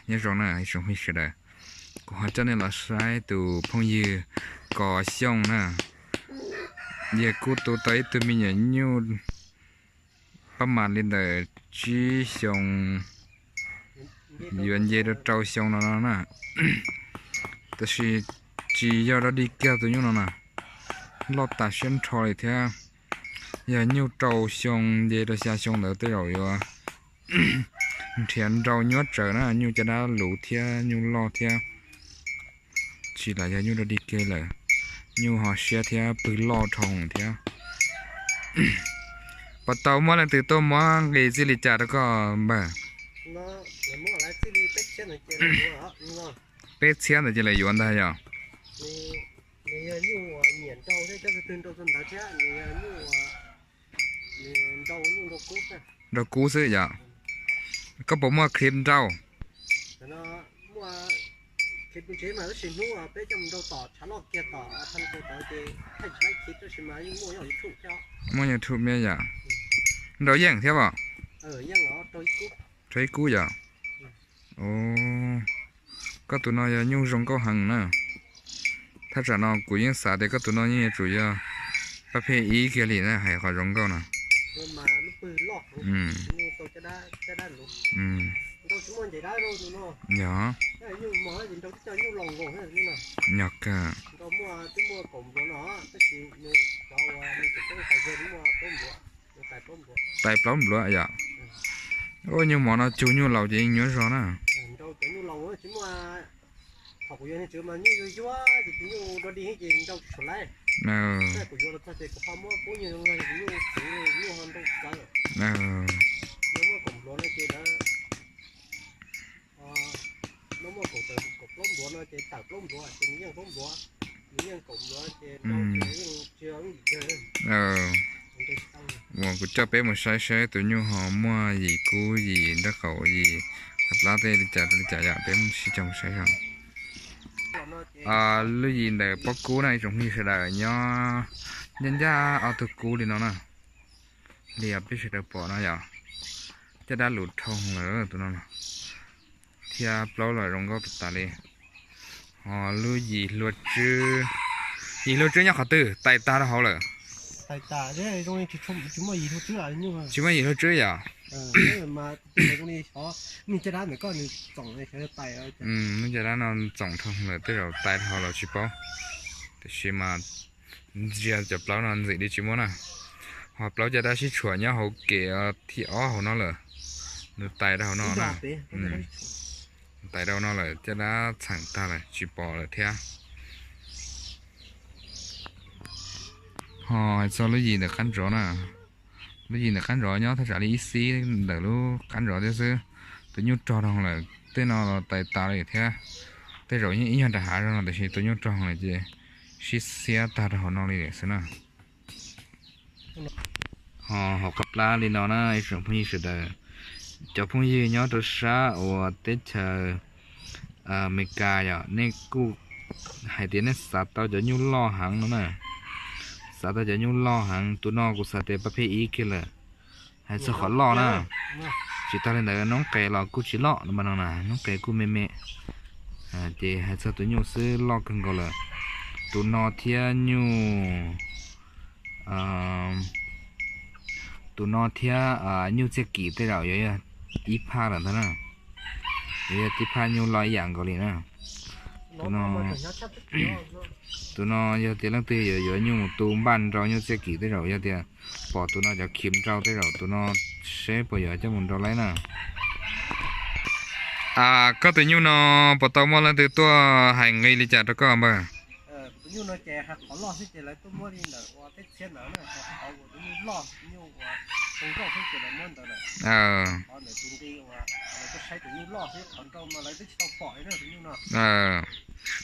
Nyob zoo na ib tsoom phooj ywg sawv daws, kuv ho coj nej los saib tus phooj ywg Kos Xyooj na. Yawg kuj tu tau ib tug me nyuam nyuj pab mam li ntawm tsib xyoo, yuav nce rau rau xyoo no no na. Tab sis tsis yog dog dig kiag tus nyuj no na, loj tas siab nrho li thiab. Yog nyuj rau xyoo nce rau xya xyoo ntawd tej zaum yuav nrhiav nrau nyuaj tsawv na, nyuj caj dab luv thiab nyuj loj thiab. Tsis lam yog nyuj dog dig kiag lawm, nyuj ho siab thiab pwg loj dhau thiab. Puas tau muaj leej twg tuaj muab nqis txij li cas rau koj npawg? Peb txhiab ntawd ces lawv yuav ntag yog? Nrau kub xwb yom? Koj puas muaj clip nrau? Muaj YouTube yom? Nrau yeej thiab os? Rau ib kub yom? Koj tus no yog nyuj zoo nkauj heev na. Thaj tsam no kuv yeej xav tias koj tus no yeej yuav tsum yog pab pheej ib kiag li na hais qhov zoo nkauj no. Yog, yog kawg. Tais plaub npluav yom? Ua nyuj mov no cug nyuj laus ces yeej nyuaj zog na. Uas kuv coj peb mus saib saib tus nyuj ho muaj yim kub yim nraub qaum yim plab tej li cas li cas yom, peb sib cog mus saib zog. Lub yim ntawm pob kub na ib tsoom phooj ywg sawv daws, nyob ncaj ncaj ob tug kub li no na. Li peb sawv daws pom no yom, caj dab lus dhau lawm tus no thiab plaub los zoo nkauj tas tas li. Ho lub yim hlua tswb, yim hlua tswb nyob qhov twg? Tais tag rau hauv lawm? Tsis muaj yim hlua tswb yom? Lub caj dab no txoom dhau lawm tej zaum tais rau hauv los tsis paub, tiam sis mas ntsia cov plaub no ntxim li tsis muaj na. Ho plaub caj dab sib tshuam nyob hauv kem thib ob hauv no lawm, nws tais rau hauv no na. Tais rau hauv no lawm, caj dab txheem tag lawm tsis pom lawm thiab. Ho hais txog lub yim ntawm qab ntsov na, lub yim ntawm qab ntsov nyob thaj tsam li ib xib ntawm lub qab ntsov thiab xwb. Tus nyuj rog rau hauv lawm, tej no los tais tas li thiab. Tej zaum yeej ib nyuag nram hav zog no tiam sis tus nyuj rog rau hauv lawm ces sib xiab tag rau hauv no li xwb na. Ho hauv qhov plab li no na ib tsoom phooj ywg sawv daws, cov phooj ywg nyob rau sab uas teb chaws Amelikas yom, nej kuj hais tias nej xav tau cov nyuj loj heev no na. Xav tau cov nyuj loj heev, tus no kuv xav tias pab pheej ib kiag lawm. Hais txog qhov loj na, tsis tas li ntawd noob qes los kuj tsis loj no mas no na, noob qes kuj me me. Ces hais txog tus nyuj xwb loj kawg nkaus lawm. Tus no thiab nyuj, tus no thiab nyuj txiaj kim tej zaum yuav yog ib phaj lawm ntag na. Yuav yog tib phaj nyuj loj ib yam nkaus li na. Tus no, tus no yog tias leej twg yuav yuav nyuj mus tu npaj nrau nyuj txiaj kim tej zaum yog tias pom tus no cov khiv nrau tej zaum tus no seb puas yuav coj mus nrau laib na. Koj tus nyuj no puas tau muaj leej twg tuaj hais nqi li cas rau koj npawg?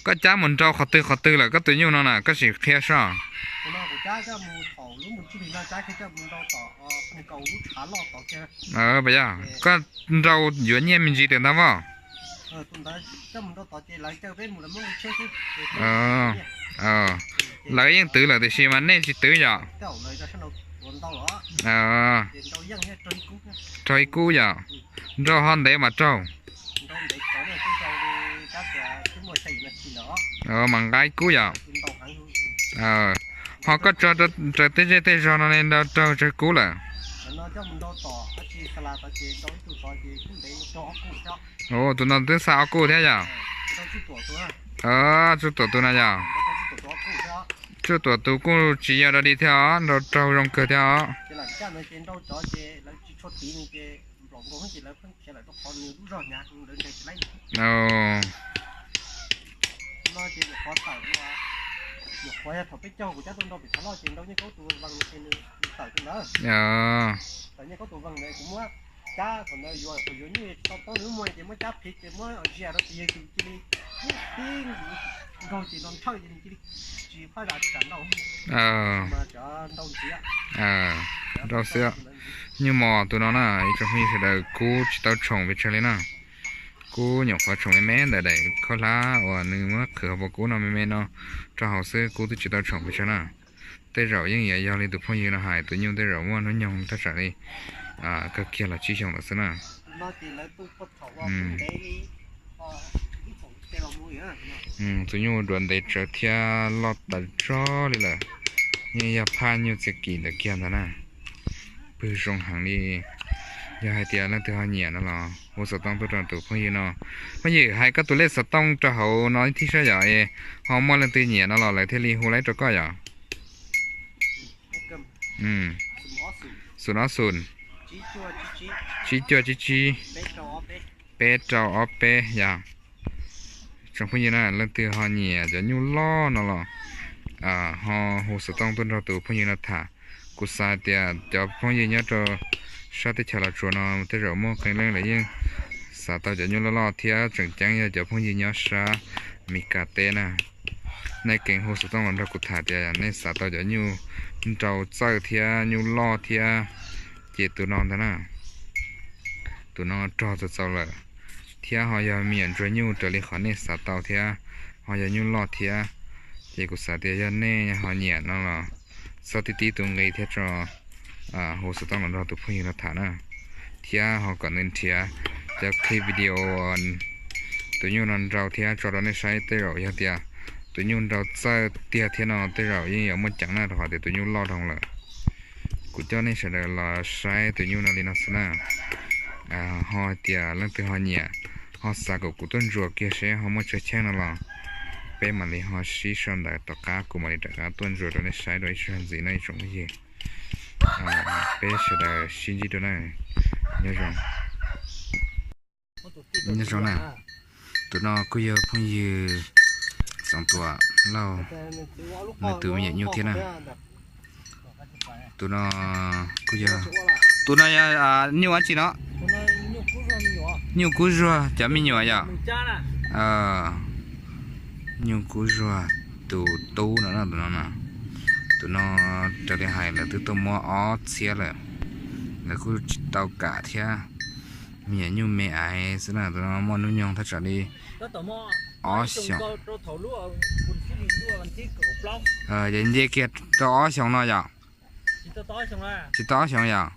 Koj cab mus nrau qhov twg qhov twg lawm koj tus nyuj no na, koj sim qhia soj. Puas yog koj nrau yuav nyiaj me ntsis tiag ntag voj? Lawv yeej twv lawm tiam sis mas nej tsis twv yom? Raug ib kub yom? Nrau ho ntev mas raug? Mas nqa ib kub yom. Ho koj tso raws tej zej tej zog no ne nrau raug tsawg kub lawm? Tus no twb xa ob kub thiab yom? Tsuj Tuam tus no yom? Tsuj Tuam tus kuj tsis yog dog dig thiab os, nrau raug zoo kawg thiab os. Nrau xwb. Nyuj mos tus no na, ib tsoom phooj ywg sawv daws, kub tsis tau tshoom pes tsawg li na. Kub nyuam qhuav tshoom me me ntawm daim khaub hlab uas nws muab qhwv hauv paus kub no me me no rau hauv xwb, kub twb tsis tau tshoom pes tsawg na. Tej zaum yeej yuav yog li tus phooj ywg no hais, tus nyuj tej zaum muaj hnub nyoog thaj tsam li kawg kiag los tsib xyoos lawm xwb na. Tus nyuj duav ntev tsawv thiab loj tas zog li lawm, yeej yog phaj nyuj txiav kim ntawm kiag ntag na. Pwg zoo heev li. Yog hais tias leej twg ho nyiam no los hu xov tooj tuaj rau tus phooj ywg no. Phooj ywg, hais koj tus lej xov tooj rau hauv no ib thib saib yom, ho muaj leej twg nyiam no los lawv thiaj li hu lawm rau koj yom. Xoom ob xoom, tsib cuaj tsib tsib, peb rau ob peb yom. Tsoom phooj ywg na, leej twg ho nyiam cov nyuj loj no los ho hu xov tooj tuaj nrog tus phooj ywg no tham. Kuv xav tias cov phooj ywg nyob rau sab teb chaws Los Tsuas no tej zaum muaj qee leej lawv yeej xav tau cov nyuj loj loj thiab, tseem ceeb yog cov phooj ywg nyob sab Mes Kas teb na. Nej keev hu xov tooj los nrog kuv tham tias nej xav tau cov nyuj nrau txawj thiab nyuj loj thiab, ces tus no ntag na. Tus no rog txaus txaus lawm, thiab ho yog me nyuam ntsuag nyuj raws li qhov nej xav tau thiab, ho yog nyuj loj thiab. Ces kuv xav tias yog nej ho nyiam no los txhob tib tib tus nqi thiab tso, hu xov tooj los nrog tus phooj ywg no tham na, thiab ho kom nws nrhiav cov clip video tus nyuj no nrau thiab tso rau nej saib. Tej zaum yog tias tus nyuj nrau txawj tiag thiab no tej zaum yeej yuav muaj ceev na, rau qhov tias tus nyuj loj dhau lawm. Kuv coj nej sawv daws los saib tus nyuj no li no xwb na. Ho tias leej twg ho nyiam, ho xav kom kuv tuaj ntsuas kiag seb ho muaj tsawg cheej no los peb mam li ho sib sau ntawv tom qab, kuv mam li rov qab tuaj ntsuas rau nej saib dua ib zaug ntxiv no ib tsoom phooj ywg. Peb sawv daws sib ntsib dua na. Nyob zoo. Nyob zoo na. Tus no kuj yog phooj ywg Xeev Tuam Lauj nws tus me nyuam nyuj thiab na. Tus no kuj yog, tus no yog nyuj dab tsi no? Nyuj kub zuag cov me nyuam yom. Nyuj kub zuag tus tub no, tus no no. Tus no raws li hais lawv twb tuaj muab ob txhiab lawm, lawv kuj tsis tau kam thiab. Me nyuam nyuj me aiv xwb na, tus no muaj hnub nyoog thaj tsam li ob xyoos. Ces nce kiag rau ob xyoos no yom? Tsis tau ob xyoos yom?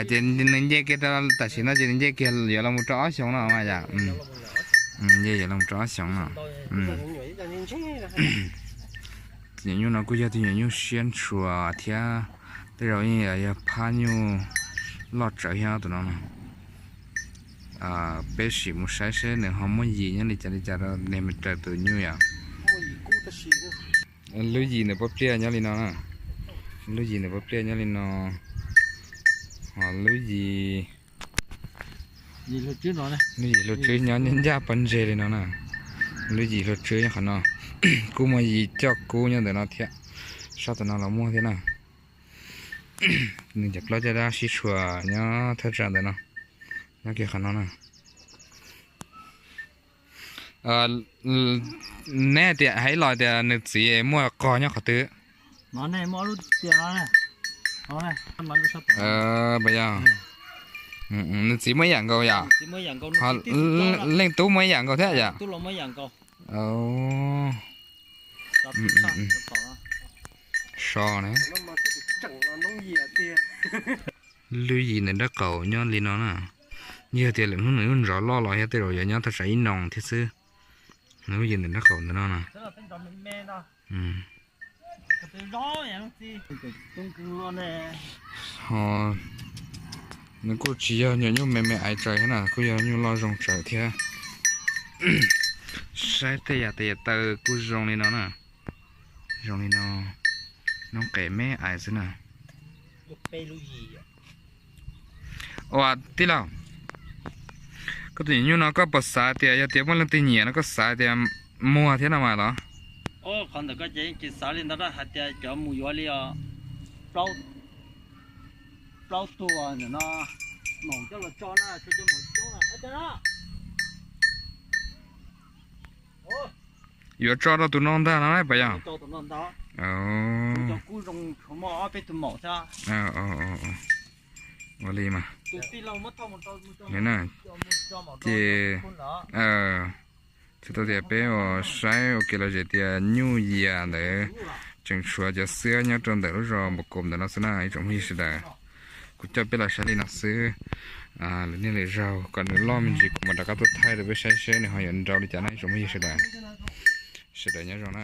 Ces nws nce kiag rau tam sim no ces nws nce kiag yuav los mus rau ob xyoos no mas yom? Nce yuav los mus rau ob xyoos no. Nyuam nyuj no kuj yog tus nyuam nyuj siab ntshua thiab, tej zaum yeej yog phab nyuj loj tsawv thiab tus no. Peb sim mus saib seb nws ho muaj yim nyob li cas li cas rau niag me raws tus nyuj yom. Lub yim nws pob pliaj nyob li no na. Lub yim nws pob pliaj nyob li no. Ho lub yim, lub yim hlua tswb nyob ncaj pob ntseg li no na. Lub yim hlua tswb nyob qhov no. Kuj muaj yim coj kub nyob ntawm no thiab. Sab tom no los muaj thiab na. Nws cov plaub caj dab sib tshuam nyob thaj tsam ntawm no, nyob kiag qhov no na. Neb hais tias, hais los tias nws txiv muaj qog nyob qhov twg? Nws txiv muaj ib yam nkaus yom? Ho leej tub muaj ib yam nkaus thiab yom? So na. Lub yim ntawm nraub qaum nyob li no na. Yog tias lwm hnub nws lub ntsov loj los thiab tej zaum yuav nyob tau tsam ib noo thiab xwb. Lub yim ntawm nraub qaum ntawm no na. Ho nws kuj tsis yog nyuam nyuj me me aiv tsawv thiab na, kuj yog nyuj loj zoo tsawv thiab. Saib tej yam tes yam taw kuj zoo li no na. Zoo li no, noob qes me aiv xwb na. Ua tij laug, koj tus nyuam nyuj no koj puas xav tias yog tias muaj leej twg nyiam no koj xav tias muag thiab no mas los? Qhov ntawm koj ces yeej tsis xav li ntawd hais tias cov mus yuav li os. Plaub tug ntawm no, maum coj los tso na, tsuas cov maum coob na. Yuav tso rau tus no ntag no puas yog? Ua li mas. Ces txhais tau tias peb ua saib ua kev lom zem tias nyuj yias ntawd tseem tshuav cov xwab nyob rau ntawm lub zos npam koom ntawm no xwb na ib tsoom phooj ywg sawv daws. Kuv coj peb los saib li no xwb. Lwm niaj lwm zaug kom nws loj me ntsis kuv mam rov qab tuaj thaij rau peb saib seb nws ho yuav nrau li cas na ib tsoom phooj ywg sawv daws. Sawv daws nyob zoo na.